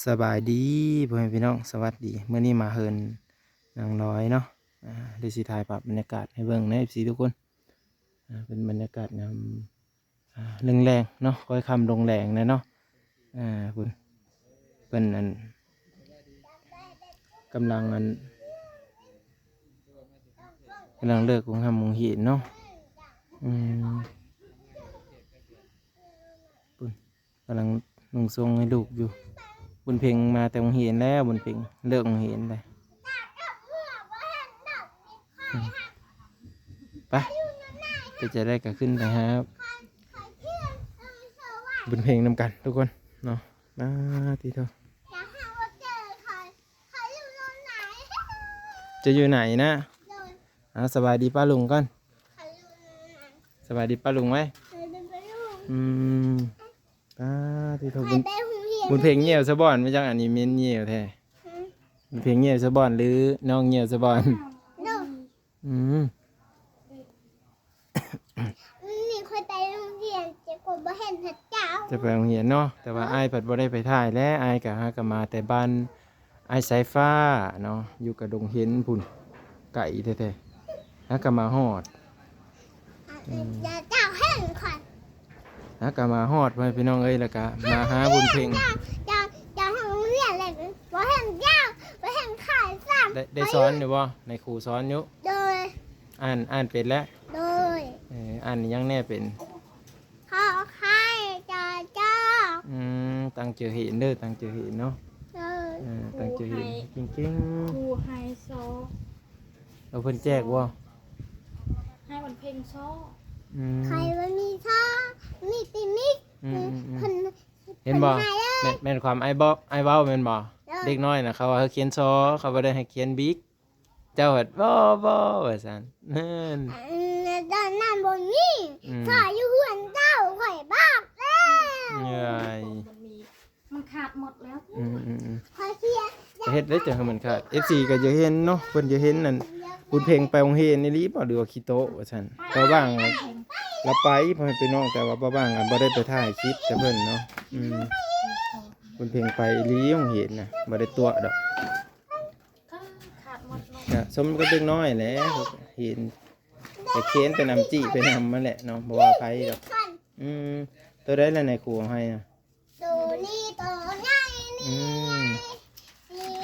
ສະບາຍດີພໍ່ແມ່ພີ່ນ້ອງ ສະຫວັດດີ. ມື້ນີ້ມາເຮືອນນາງນ້ອຍເນາະ ອ່າ ດຽວຊິຖ່າຍພາບບັນຍາກາດໃຫ້ເບິ່ງນະ ເອັຟຊີ ທຸກຄົນ. ອ່າ ເປັນບັນຍາກາດຍາມ ອ່າ ແລງໆເນາະ ຄ່ອຍຄ່ຳລົງແລງແຫຼະເນາະ. ອ່າ ເພິ່ນ ເພິ່ນອັນ ກຳລັງອັນ ກຳລັງເລີກໂຮງຮ່ຳໂຮງຮຽນເນາະ. ອືມ ພຸ້ນ ກຳລັງນຸ່ງໂສ້ງໃຫ້ລູກຢູ່. ບຸນເພັງມາແຕ່ໂຮງຮຽນແລ້ວ ບຸນເພັງເລີກໂຮງຮຽນແລ້ວ. ອືມ ໄປ ເປັນຈັ່ງໃດກໍຂຶ້ນໄປຫາ ບຸນເພັງນຳກັນທຸກຄົນເນາະ. ມາຕິໂທ ເຈົ້າຢູ່ໃນນະ? ໂດຍ. ອ່າ ສະບາຍດີປ້າລຸງກ່ອນ. ສະບາຍດີປ້າລຸງໄວ້. ອືມ ປ້າຕິໂທ ບຸນເພັງຍ່ຽວສະບ່ອນ ມາຈາກອັນນີ້ເໝັນຍ່ຽວແທ້. ອືມ ບຸນເພັງຍ່ຽວສະບ່ອນ ຫຼື ນ້ອງຍ່ຽວສະບ່ອນ? ໂດຍ. ອືມ ນີ້ຂ້ອຍໄປໂຮງຮຽນ ແຕ່ກໍບໍ່ເຫັນເຂົາເຈົ້າ. ຈະໄປໂຮງຮຽນເນາະ ແຕ່ວ່າ ຮະ ອ້າຍພັດບໍ່ໄດ້ໄປຖ່າຍແຫຼະ. ອ້າຍກະຫາກະມາແຕ່ບ້ານອ້າຍສາຍຟ້າເນາະ ຢູ່ກະດົງເຫັນພຸ້ນ ໄກແທ້ໆ ຫາກະມາຮອດ. ອືມ ເຈົ້າເຫັນຂ້ອຍ ຫາກະມາຮອດ ພໍ່ແມ່ພີ່ນ້ອງເອີຍ ແລ້ວກະມາຫາບຸນເພັງ. ເຈົ້າ ເຈົ້າ ເຈົ້າເຫັນໂຮງຮຽນແລ້ວ ບໍ່ເຫັນເຈົ້າ ບໍ່ເຫັນຂ້ອຍຊ້ຳ. ໄດ້ ໄດ້ສອນຢູ່ບໍ່? ນາຍຄູສອນຢູ່. ໂດຍ. ອ່ານ ອ່ານເປັນແລ້ວ? ໂດຍ. ເອີ ອ່ານຫຍັງແດ່ເປັນ? ຂໍໄຂ່ ຈອຈອ. ອືມ ຕັ້ງໃຈຮຽນເດີ ຕັ້ງໃຈຮຽນເນາະ. ໂດຍ. ເອີ ຕັ້ງໃຈຮຽນເກັ່ງໆ. ຄູໃຫ້ຊອ ເອົາເພິ່ນແຈກບໍ່? ໃຫ້ວັນເພັງຊອ. ອືມ ໃຄບໍ່ມີຊອ ມີແຕ່ມິກ. ອືມໆໆ ເພິ່ນ ເຫັນບໍ່? ເພິ່ນໃຫ້ເລີຍ. ແມ່ນ ແມ່ນຄວາມອ້າຍບອກ ອ້າຍເວົ້າແມ່ນບໍ່? ໂດຍ. ເດັກນ້ອຍນະ ເຂົາວ່າໃຫ້ຂຽນຊອ ເຂົາບໍ່ໄດ້ໃຫ້ຂຽນບິກ. ເຈົ້າວ່າ ບໍ່ ບໍ່ ວ່າຊັ້ນ. ນັ້ນ ອັນນັ້ນບໍ່ມີ. ອືມ ຊອຢູ່ເຮືອນເຈົ້າ ຂ້ອຍບອກແລ້ວ. ເອີຍ ມັນຂາດໝົດແລ້ວ. ອືມໆໆ ຂ້ອຍຂຽນ ເຮັດໄດ້ຈັ່ງໃຫ້ມັນຂາດ. ເອັຟຊີກໍຢາກເຫັນເນາະ ເພິ່ນຢາກເຫັນນັ້ນ ບຸນເພັງໄປໂຮງຮຽນອີ່ຫຼີບໍ່ ຫຼືວ່າຂີ້ໂຕະວ່າຊັ້ນ. ເພາະວ່າງລາວໄປ ພໍ່ແມ່ພີ່ນ້ອງ ແຕ່ວ່າບໍ່ວ່າງ ບໍ່ໄດ້ໄປຖ່າຍຄລິບແຕ່ເພິ່ນເນາະ. ອືມ ບຸນເພັງໄປອີ່ຫຼີໂຮງຮຽນນະ ບໍ່ໄດ້ຕົວະດອກ. ກະສົມກັບເດັກນ້ອຍແຫຼະ ເຫັນ ໄປຂຽນໄປນຳ ຈີ້ໄປນຳຫັ້ນແຫຼະເນາະ ບໍ່ວ່າໃຜດອກ. ອືມ ໂຕໃດລະນາຍຄູໃຫ້ນະ? ໂຕນີ້ ໂຕໃຫຍ່ນີ້.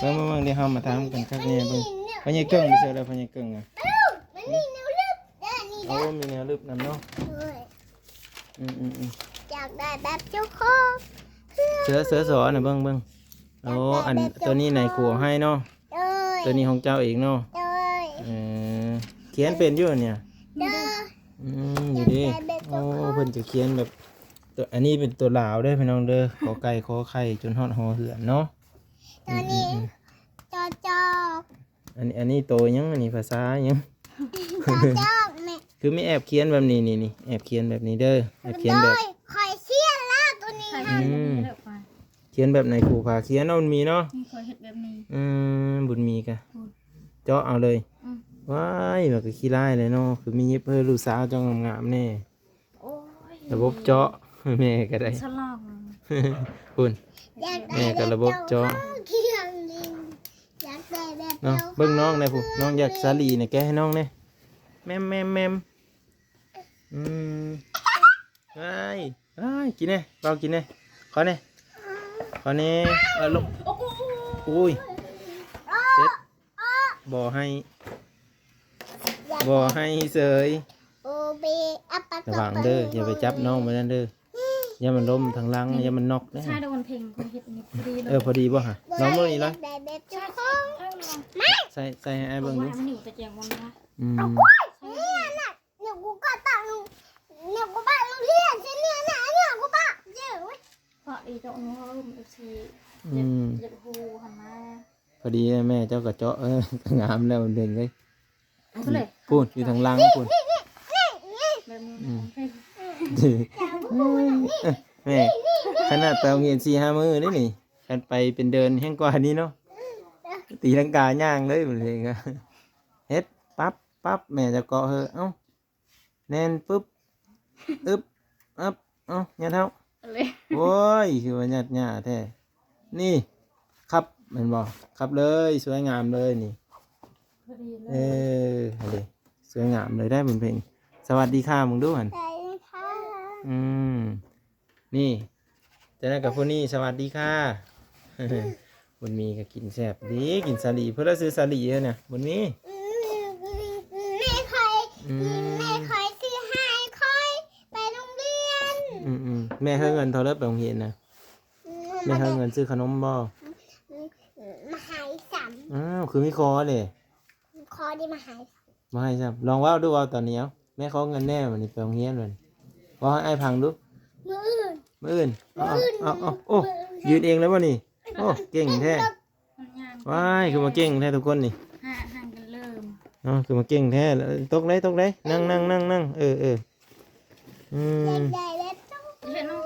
ອືມ ເບິ່ງໆໆ ດຽວເຮົາມາຖາມກັນຄັກແນ່ເບິ່ງ. ພໍ່ໃຫຍ່ເກິ່ງໄປໃສແລ້ວ ພໍ່ໃຫຍ່ເກິ່ງນະ? ມັນມີແນວລຶບເດີນີ້. ໂອ້ ມີແນວລຶບນຳເນາະ. ໂດຍ. ອືມໆໆ ຢາກໄດ້ແບບເຈົ້າຂອງ. ເສືອ ເສືອສໍນະ ເບິ່ງໆ. ໂອ້ ອັນ ໂຕນີ້ນາຍຄູໃຫ້ເນາະ. ໂດຍ. ໂຕນີ້ຂອງເຈົ້າເອງເນາະ. ໂດຍ. ເອີ ຂຽນເປັນຢູ່ນີ້? ໂດຍ. ອືມ ຢູ່ເດ້. ໂອ້ ເພິ່ນຈະຂຽນແບບ ໂຕ ອັນນີ້ເປັນໂຕລາວເດີພີ່ນ້ອງເດີ ກ ໄກ່ ຂ ໄຂ່ ຈົນຮອດ ຮ ເຮືອນເນາະ. ໂຕນີ້ ອືມໆໆ ຈ ຈ. ອັນນີ້ ອັນນີ້ໂຕຫຍັງ? ອັນນີ້ພາສາຫຍັງ? ຈ ຈ ແມ່. ຄືມີແອບຂຽນແບບນີ້ ນີ້ ນີ້ ແອບຂຽນແບບນີ້ເດີ ແອບຂຽນແບບ ໂດຍ ຂ້ອຍຂຽນແລ້ວໂຕນີ້. ອືມ ຂຽນແບບນາຍຄູພາຂຽນເນາະ ບຸນມີເນາະ. ນີ້ ຂ້ອຍເຮັດແບບນີ້. ອືມ ບຸນມີກະ ອືມ ເຈາະເອົາເລີຍ. ອືມ ວ້າຍ ມັນກະຂີ້ຮ້າຍແຫຼະເນາະ ຄືມີຍິບເຮີລູກສາວເຈົ້າງາມໆແນ່. ໂອ້ຍ ລະບົບເຈາະ ແມ່ກໍໄດ້ ສະຫຼອງ ພຸ້ນ ຢາກໄດ້ ແມ່ກໍລະບົບເຈາະ ແບບເຈົ້າຂອງ ຢາກໄດ້ແບບ ເນາະ ເຈົ້າຂອງ ເບິ່ງນ້ອງແດ່ພຸ້ນ ນ້ອງຢາກສາລີແດ່ ແກະໃຫ້ນ້ອງແດ່ ແມມໆໆ. ອືມ ໄອ້ ໄອ້ ກິນແດ່ ເປົ່າກິນແດ່ ຂໍແດ່ ຂໍແດ່ ເອົາລົງ ໂອ້ຍ ເຈັບ ບໍ່ໃຫ້ ບໍ່ໃຫ້ເສີຍ ໂອເບ ອັບປະ ລະວັງເດີ ຢ່າໄປຈັບນ້ອງໄວ້ນັ້ນເດີ ຢ້ານມັນລົ້ມທາງຫຼັງ ຢ້ານມັນນັອກເດ້. ໃສ່ດອກເພັງ ເຮັດນີ້ພໍດີເລີຍ ເອີ ພໍດີບໍ່ຫະ ລອງເບິ່ງອີກລະ ໃສ່ ໃສ່ໃຫ້ອ້າຍເບິ່ງດູ ອືມ ເນາະ ກູກໍຕາງ ເນາະ ກູປະໂຮງຮຽນຊິເນຍນະ ເນາະ ກູປະເຈົ້າ ເພາະອີເຈາະເນາະ ເອັຟຊີ ອືມ ຢາກ ຢາກຮູ້ຫັ້ນນະ ພໍດີແມ່ເຈົ້າກໍເຈາະ ເອີ ງາມແລ້ວເບັງເອີຍ ເອົາເລີຍ ພຸ້ນ ຢູ່ທາງຫຼັງພຸ້ນ ແບບນີ້ ອືມ ແມ່ ຂະໜາດໄປໂຮງຮຽນສີ່ຫ້າມື້ເດ້ນີ້ ຄັນໄປເປັນເດືອນແຮງກວ່ານີ້ເນາະ ຕີລັງກາຍ່າງເລີຍເບິ່ງເອີຍ ເຮັດປັບ ປັບ ແມ່ເຈົ້າເກາະເຮີ ເອົ້າ ແໜ້ນປຶບ ອຶບ ອັບ ເອົ້າ ຍັດເອົາ ເອົາເລີຍ ໂອ້ຍ ຄືວ່າຍັດຫຍ້າແທ້ ນີ້ ຄັບແມ່ນບໍ່? ຄັບເລີຍ ສວຍງາມເລີຍນີ້. ພໍດີເລີຍ ເອີ ຫັ້ນເດ ສວຍງາມເລີຍໄດ໋ບຸນເພັງ. ສະຫວັດດີຄ່າເບິ່ງດູຫັ້ນ. ສະຫວັດດີຄ່າ. ອືມ ນີ້ ຈາກນັ້ນກໍຜູ້ນີ້ ສະຫວັດດີຄ່າ. ບຸນມີກໍກິນແຊບດີ ກິນສາລີ. ເພິ່ນລະຊື່ສາລີເອີນະ ບຸນມີ. ອືມ ແມ່ຂ້ອຍ ອືມ ແມ່ຂ້ອຍຊື້ໃຫ້ຂ້ອຍໄປໂຮງຮຽນ. ອືມໆ ແມ່ໃຫ້ເງິນເທົ່າໃດໄປໂຮງຮຽນນະ? ອືມ ແມ່ໃຫ້ເງິນຊື້ຂະໜົມບໍ່? ມາໃຫ້ຊ້ຳ. ອ້າວ ຄືມີຂໍເດ້. ຂໍດີມາໃຫ້ ບໍ່ໃຫ້ຊ້ຳ. ລອງເວົ້າດູ ເວົ້າຕອນນີ້ເອົາ. ແມ່ຂໍເງິນແດ່ ວັນນີ້ໄປໂຮງຮຽນ ວັນນີ້ ເວົ້າໃຫ້ອ້າຍຟັງດູ. ມື້ອື່ນ ມື້ອື່ນ ມື້ອື່ນ ເອົາ ເອົາ ເອົາ ໂອ້ ມື້ອື່ນ ຢືນເອງແລ້ວບໍ່ນີ້? ໂອ້ ເກັ່ງແທ້. ມັນຍ່າງ ວ້າຍ ຄືມາເກັ່ງແທ້ທຸກຄົນນີ້. ຫາ ຫາກັນເລີ່ມ ເນາະ ຄືມາເກັ່ງແທ້. ຕົກໄດ້ ຕົກໄດ້ ນັ່ງ ນັ່ງ ນັ່ງ ນັ່ງ ເອີ ເອີ ອືມ ຢາກໄດ້ແລ້ວ ເຮັດເນາະ.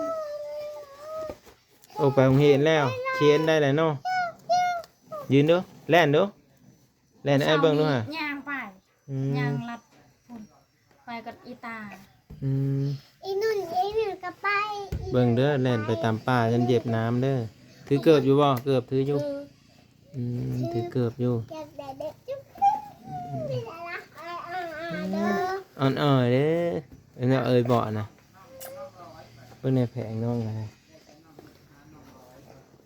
ໂອ້ ໄປໂຮງຮຽນແລ້ວ ຂຽນໄດ້ແລ້ວເນາະ. ຢືນດູ ແລ່ນດູ. ແລ່ນໃຫ້ອ້າຍເບິ່ງດູຫາ. ຍ່າງໄປ ອືມ ຍ່າງລັດພຸ້ນ ໄປກັບອີຕາ. ອືມ ອີນຸ່ນ ອີນຸ່ນກໍໄປ. ເບິ່ງເດີ ແລ່ນໄປຕາມປ່າ ຢ້ານຢຽບນ້ຳເດີ. ຖືເກີບຢູ່ບໍ່? ເກີບຖືຢູ່. ອືມ ຖືເກີບຢູ່. ອ່ອນໆເດີ ອ່ອນໆເດີ. ເອີຍ ເອີຍ ເບາະນະ. ເບິ່ງແດ່ແຜງນ້ອງນະ.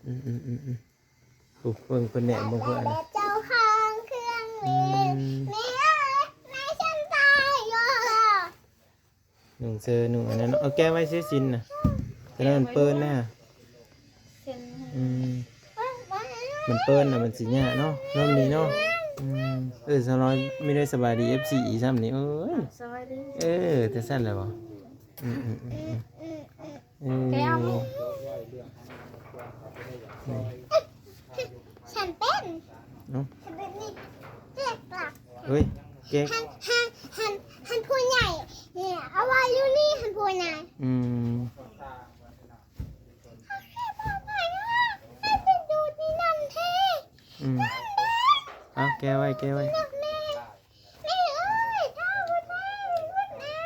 ອືມໆໆ. ໂອ້ ເບິ່ງເພິ່ນແນມເບິ່ງເພິ່ນ ເຈົ້າຂອງເຄື່ອງເວນ. ອືມ ແມ່ເອີຍ ແມ່ຊັ້ນຕາຍຢູ່. ໜຸ່ງເຊີໜຸ່ງອັນນັ້ນເນາະ. ເອົາແກ້ໄວ້ຊື່ຊິນນະ ຕອນນັ້ນມັນເປີນນະ. ອືມ ມັນເປີນນະ ມັນຊິຍາກເນາະ ເລີ່ມນີ້ເນາະ. ອືມ ເອີ ສາວນ້ອຍ ມີໄດ້ສະບາຍດີເອັຟຊີອີກຊ້ຳນີ້. ເອີຍ ສະບາຍດີ. ເອີ ແຕ່ຊັ້ນແຫຼະບໍ່? ອືມໆໆໆ. ເອີ ແກ້ວ ນີ້ ສັນເປັນ ເອົ້າ ສັນເປັນນີ້ແຈກລະ. ເຮີ້ຍ ແກ້ວ ຫັນ ຫັນ ຫັນ ຫັນຜູ້ໃຫຍ່ນີ້ ເອົາໄວ້ຢູ່ນີ້ ຫັນຜູ້ໃຫຍ່. ອືມ ເອົາແກ້ວໄວ້ ແກ້ວໄວ້. ແມ່ ແມ່ເອີຍ ເຈົ້າແມ່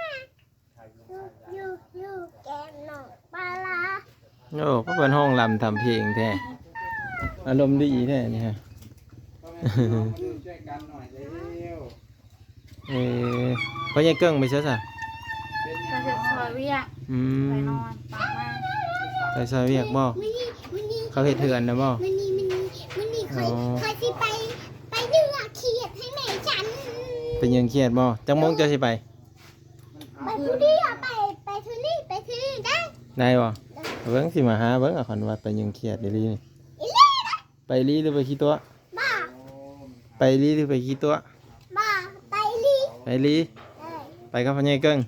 ຢູ່ ຢູ່ ຢູ່ແກມໜອງປາລາ. ໂອ້ ກໍເພິ່ນຮ້ອງລຳທຳເພງແທ້ ອາລົມດີແທ້ນີ້ຮະ. ເອີ ພໍ່ໃຫຍ່ເກິ່ງໄປໃສຊະ? ໄປເຮັດຊ່ອຍວຽກ. ອືມ ໄປນອນ ໄປມາ ໄປຊ່ອຍວຽກບໍ່? ມື້ນີ້ ມື້ນີ້ ເຂົາເຮັດເຮືອນນະບໍ່? ມື້ນີ້ ມື້ນີ້ ມື້ນີ້ຂ້ອຍ ອໍ ຂ້ອຍຊິໄປ ໄປດຶງເອົາຂຽດໃຫ້ແມ່ສັນ. ໄປດຶງຂຽດບໍ່? ຈັກໂມງເຈົ້າຊິໄປ? ໄປຜູ້ດຽວ ໄປ ໄປເທື່ອນີ້ ໄປເທື່ອນີ້ໄດ້ ໄດ້ບໍ່? ໄດ້. ເບິ່ງຊິມາຫາເບິ່ງ ຄັນວ່າໄປດຶງຂຽດອີ່ຫຼີນີ້ ອີ່ຫຼີນະ. ໄປອີ່ຫຼີຫຼືໄປຂີ້ຕົວະ? ບໍ່ ໄປອີ່ຫຼີຫຼືໄປຂີ້ຕົວະ? ບໍ່ ໄປອີ່ຫຼີ. ໄປອີ່ຫຼີ. ເອີ ໄປກັບພໍ່ໃຫຍ່ເກິ່ງ?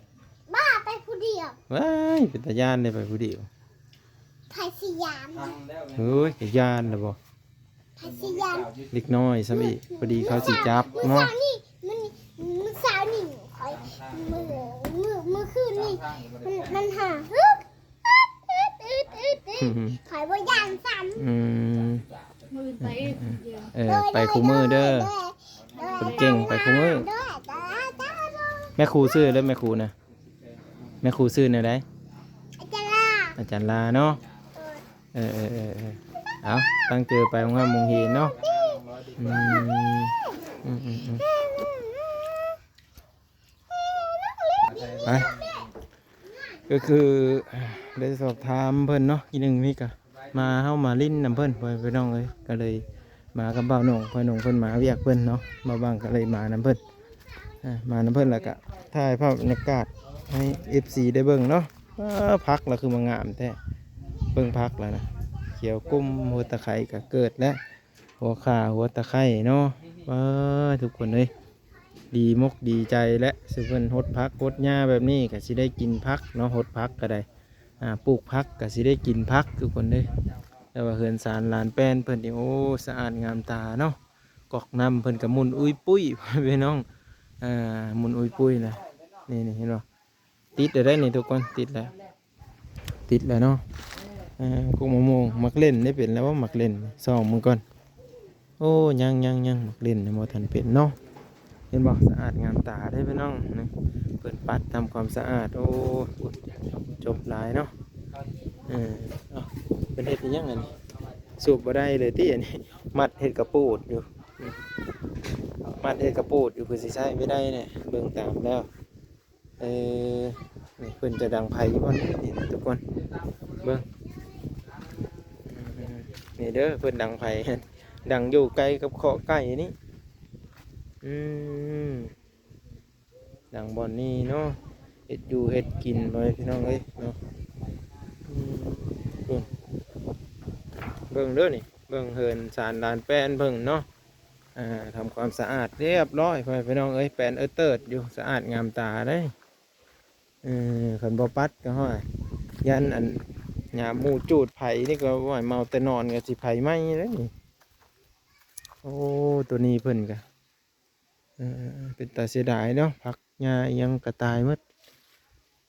ບໍ່ ໄປຜູ້ດຽວ. ວ້າຍ ເປັນຕາຢ້ານເດ້ ໄປຜູ້ດຽວ. ໃຜຊິຢ້ານ? ເຮີ້ຍ ຢ້ານລະບໍ່? ພະຍາຍາມ ເດັກນ້ອຍຊ້ຳອີກ ພໍດີເຂົາຊິຈັບເນາະ. ມື້ເຊົ້ານີ້ ມື້ນີ້ ມື້ເຊົ້ານີ້ຂ້ອຍ ມື້ ມື້ ມື້ຄືນນີ້ ມັນ ມັນຮ້ອງ ອືດ ອືດ ອືດ ອືດ ອືດ ຂ້ອຍບໍ່ຢ້ານຊ້ຳ. ອືມ ມື້ອື່ນໄປອີກ. ເອີ ໄປຄູ່ມື້ເດີ ເພິ່ນເກັ່ງໄປຄູ່ມື້. ແມ່ຄູຊື່ເດີ ແມ່ຄູນະ ແມ່ຄູຊື່ແນວໃດ? ອາຈານລາ ອາຈານລາເນາະ. ເອີ ເອີ ເອີ ເອີ ເອົາ ຕັ້ງໃຈໄປໂຮງຮ່ຳໂຮງຮຽນເນາະ. ອືມ ອືມ ອືມ ອືມ ໄປ ກໍຄືໄດ້ສອບຖາມເພິ່ນເນາະ ອີກໜຶ່ງນີ້ກໍ ມາ ເຮົາມາຫຼິ້ນນຳເພິ່ນ ພໍ່ແມ່ພີ່ນ້ອງເອີຍ ກໍເລີຍມາກັບບ່າວໜົງ ພໍ່ໜົງເພິ່ນມາວຽກເພິ່ນເນາະ ບ່າວບັງກໍເລີຍມານຳເພິ່ນ ອ່າ ມານຳເພິ່ນ ແລ້ວກໍຖ່າຍພາບບັນຍາກາດໃຫ້ເອັຟຊີໄດ້ເບິ່ງເນາະ. ເອີ ຜັກລະຄືມາງາມແທ້ ເບິ່ງຜັກລະນະ ຂຽວກຸ້ມ ຫົວຕະໄຄກໍເກີດແລ້ວ ຫົວຂ່າ ຫົວຕະໄຄເນາະ. ເອີ ທຸກຄົນເອີຍ ດີມົກດີໃຈແຫຼະ ຊຸມເພິ່ນຫົດຜັກຫົດຫຍ້າແບບນີ້ ກໍຊິໄດ້ກິນຜັກເນາະ ຫົດຜັກກໍໄດ້ ອ່າ ປູກຜັກກໍຊິໄດ້ກິນຜັກ ທຸກຄົນເອີຍ. ແຕ່ວ່າເຮືອນຊານລານແປ້ນເພິ່ນນີ້ ໂອ້ ສະອາດງາມຕາເນາະ. ກອກນ້ຳເພິ່ນກໍໝຸ່ນອຸ້ຍປຸ້ຍ ພີ່ນ້ອງ ອ່າ ໝຸ່ນອຸ້ຍປຸ້ຍນະ. ນີ້ ນີ້ເຫັນບໍ່? ຕິດແລ້ວໄດ໋ນີ້ທຸກຄົນ ຕິດແລ້ວ ຕິດແລ້ວເນາະ. ເອີ ກົກມະມ່ວງ ໝາກເລັ່ນໄດ້ເປັນແລ້ວບໍ່? ໝາກເລັ່ນ ສ່ອງເບິ່ງກ່ອນ. ໂອ້ ຍັງ ຍັງ ຍັງ ໝາກເລັ່ນຍັງບໍ່ທັນເປັນເນາະ. ເຫັນບໍ່? ສະອາດງາມຕາເດ້ພີ່ນ້ອງ ນີ້ ເພິ່ນປັດທຳຄວາມສະອາດ. ໂອ້ ຈົບຫຼາຍເນາະ. ເອີ ເອົ້າ ເພິ່ນເຮັດອີ່ຫຍັງອັນນີ້? ສູບບໍ່ໄດ້ເລີຍຕິອັນນີ້ ມັດເຮັດກະປູດຢູ່ ມັດເຮັດກະປູດຢູ່ ເພິ່ນຊິໃຊ້ໄປໄດ້ແດ່ ເບິ່ງຕາມແລ້ວ. ເອີ ນີ້ເພິ່ນຈະດັງໄຟຢູ່ບ່ອນນີ້ນີ້ນະທຸກຄົນ ເບິ່ງ ນີ້ເດີ ເພິ່ນດັງໄຟ ດັງຢູ່ໃກ້ກັບເຄາະໄກ່ນີ້ ອືມ ດັງບ່ອນນີ້ເນາະ ເຮັດຢູ່ເຮັດກິນ ພໍ່ແມ່ພີ່ນ້ອງເອີຍເນາະ ອືມ ເບິ່ງ ເບິ່ງເດີນີ້ ເບິ່ງເຮືອນຊານລານແປ້ນເພິ່ນເນາະ ອ່າ ທຳຄວາມສະອາດຮຽບຮ້ອຍ ພໍ່ແມ່ພີ່ນ້ອງເອີຍ ແປ້ນເອີເຕີດຢູ່ ສະອາດງາມຕາເດ້. ເອີ ຄັນບໍ່ປັດກໍ ຫ້ອຍ ຢ້ານອັນ ຍາມໝູຈູດໄຟນີ້ກໍ ໂອ້ຍ ເມົາແຕ່ນອນກໍຊິໄຟໄໝ້ເດ້ນີ້. ໂອ້ ໂຕນີ້ເພິ່ນກໍ ເອີ ເປັນຕາເສຍດາຍເນາະ ຜັກຫຍ້າອີ່ຫຍັງກໍຕາຍໝົດ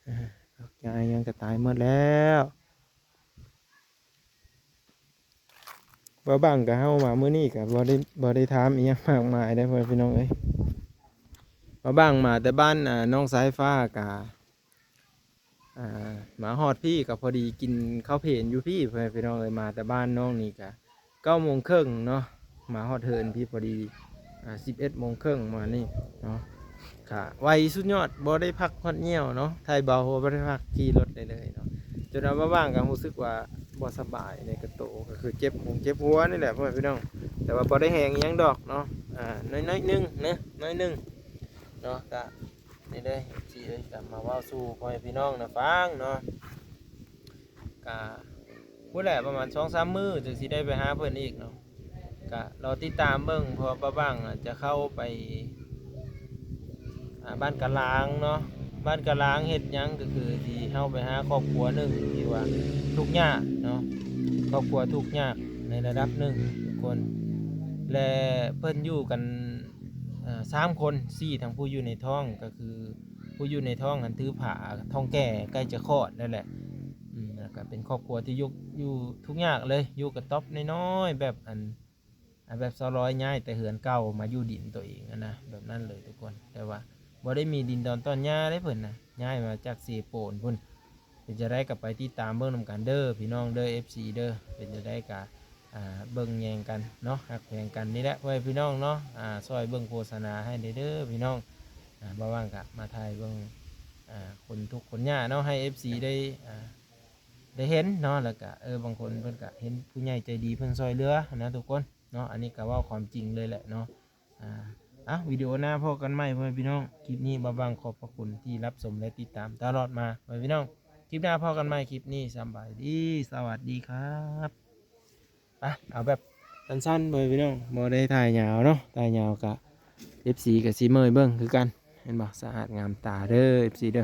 ເອີ ຜັກຫຍ້າອີ່ຫຍັງກໍຕາຍໝົດແລ້ວ. ບ່າວບັງກະເຮົາມາມື້ນີ້ກະບໍ່ໄດ້ ບໍ່ໄດ້ຖາມອີ່ຫຍັງມາກມາຍເດ້ ພໍ່ແມ່ພີ່ນ້ອງເອີຍ. ບ່າວບັງມາແຕ່ບ້ານ ອ່າ ນ້ອງສາຍຟ້າກະ ອ່າ ມາຮອດພີ້ກະພໍດີກິນເຂົ້າເພນຢູ່ພີ້ ພໍ່ແມ່ພີ່ນ້ອງເອີຍ. ມາແຕ່ບ້ານນ້ອງນີ້ກະເກົ້າໂມງເຄິ່ງເນາະ ມາຮອດເຮືອນພີ້ພໍດີ ອ່າ ສິບເອັດໂມງເຄິ່ງປະມານນີ້ເນາະ. ກະໄວສຸດຍອດ ບໍ່ໄດ້ພັກຮອດຍ່ຽວເນາະ ໄຖເບົາບໍ່ໄດ້ພັກ ຂີ່ລົດໄດ້ເລີຍເນາະ. ຈົນວ່າບ່າວບັງກໍຮູ້ສຶກວ່າບໍ່ສະບາຍໃນກະໂຕ ກໍຄືເຈັບຫົວ ເຈັບຫົວນີ້ແຫຼະ ພໍ່ແມ່ພີ່ນ້ອງ ແຕ່ວ່າບໍ່ໄດ້ແຮງອີ່ຫຍັງດອກເນາະ ອ່າ ໜ້ອຍໆໜຶ່ງເນາະ ໜ້ອຍໜຶ່ງເນາະ. ກະນີ້ເດີ ເອັຟຊີ ເອີຍ ກະມາເວົ້າສູ່ພໍ່ແມ່ພີ່ນ້ອງນະຟັງເນາະ. ກະພຸ້ນແຫຼະ ປະມານສອງສາມມື້ຈຶ່ງຊິໄດ້ໄປຫາເພິ່ນອີກເນາະ. ກະລໍຕິດຕາມເບິ່ງ ເພາະວ່າບ່າວບັງອາດຈະເຂົ້າໄປ ອ່າ ບ້ານກະລາງເນາະ. ບ້ານກະລາງເຮັດຫຍັງ ກໍຄືທີ່ເຮົາໄປຫາຄອບຄົວໜຶ່ງທີ່ວ່າທຸກຍາກເນາະ ຄອບຄົວທຸກຍາກໃນລະດັບໜຶ່ງທຸກຄົນ ແລະ ເພິ່ນຢູ່ກັນ ເອີ ສາມຄົນ ສີ່ ທັງຜູ້ຢູ່ໃນທ້ອງ ກໍຄືຜູ້ຢູ່ໃນທ້ອງຫັ້ນຖືພາທ້ອງແກ່ໃກ້ຈະຄອດແລ້ວແຫຼະ. ອືມ ແລ້ວກໍເປັນຄອບຄົວທີ່ຢູ່ ຢູ່ທຸກຍາກເລີຍ ຢູ່ກະຕ໊ອບນ້ອຍໆ ແບບອັນ ອ່າ ແບບຊາວລອຍຍ້າຍແຕ່ເຮືອນເກົ່າມາຢູ່ດິນໂຕເອງຫັ້ນນະ ແບບນັ້ນເລີຍທຸກຄົນ. ແຕ່ວ່າບໍ່ໄດ້ມີດິນດອນຕອນຫຍ້າເດ້ເພິ່ນນະ ຍ້າຍມາຈາກເຊໂປນພຸ້ນ. ເປັນຈັ່ງໃດກໍໄປຕິດຕາມເບິ່ງນຳກັນເດີພີ່ນ້ອງເດີ ເອັຟຊີ ເດີ. ເປັນຈັ່ງໃດກໍ ອ່າ ເບິ່ງແຍງກັນເນາະ ຮັກແພງກັນນີ້ແຫຼະ ພໍ່ແມ່ພີ່ນ້ອງເນາະ. ອ່າ ຊ່ອຍເບິ່ງໂຄສະນາໃຫ້ແດ່ເດີພີ່ນ້ອງ. ອ່າ ບ່າວບັງກະມາຖ່າຍເບິ່ງ ອ່າ ຄົນທຸກຄົນຍາກເນາະ ໃຫ້ ເອັຟຊີ ໄດ້ ອ່າ ໄດ້ເຫັນເນາະ. ແລ້ວກະ ເອີ ບາງຄົນເພິ່ນກະເຫັນຜູ້ໃຫຍ່ໃຈດີເພິ່ນຊ່ອຍເຫຼືອຫັ້ນນະທຸກຄົນເນາະ. ອັນນີ້ກະເວົ້າຄວາມຈິງເລີຍແຫຼະເນາະ. ອ່າ ເອົາ ວິດີໂອໜ້າພໍ້ກັນໃໝ່ ພໍ່ແມ່ພີ່ນ້ອງ. ຄລິບນີ້ບ່າວບັງຂອບພະຄຸນທີ່ຮັບຊົມ ແລະ ຕິດຕາມຕະຫຼອດມາ ພໍ່ແມ່ພີ່ນ້ອງ. ຄລິບໜ້າພໍ້ກັນໃໝ່ ຄລິບນີ້ສຳບາຍດີ ສະຫວັດດີຄັບ. ໄປ ເອົາແບບສັ້ນໆ ພໍ່ແມ່ພີ່ນ້ອງ ບໍ່ໄດ້ຖ່າຍຍາວເນາະ ຖ່າຍຍາວກະ ເອັຟຊີ ກະຊິເມີຍເບິ່ງຄືກັນ ເຫັນບໍ່ ສະອາດງາມຕາເດີ ເອັຟຊີ ເດີ.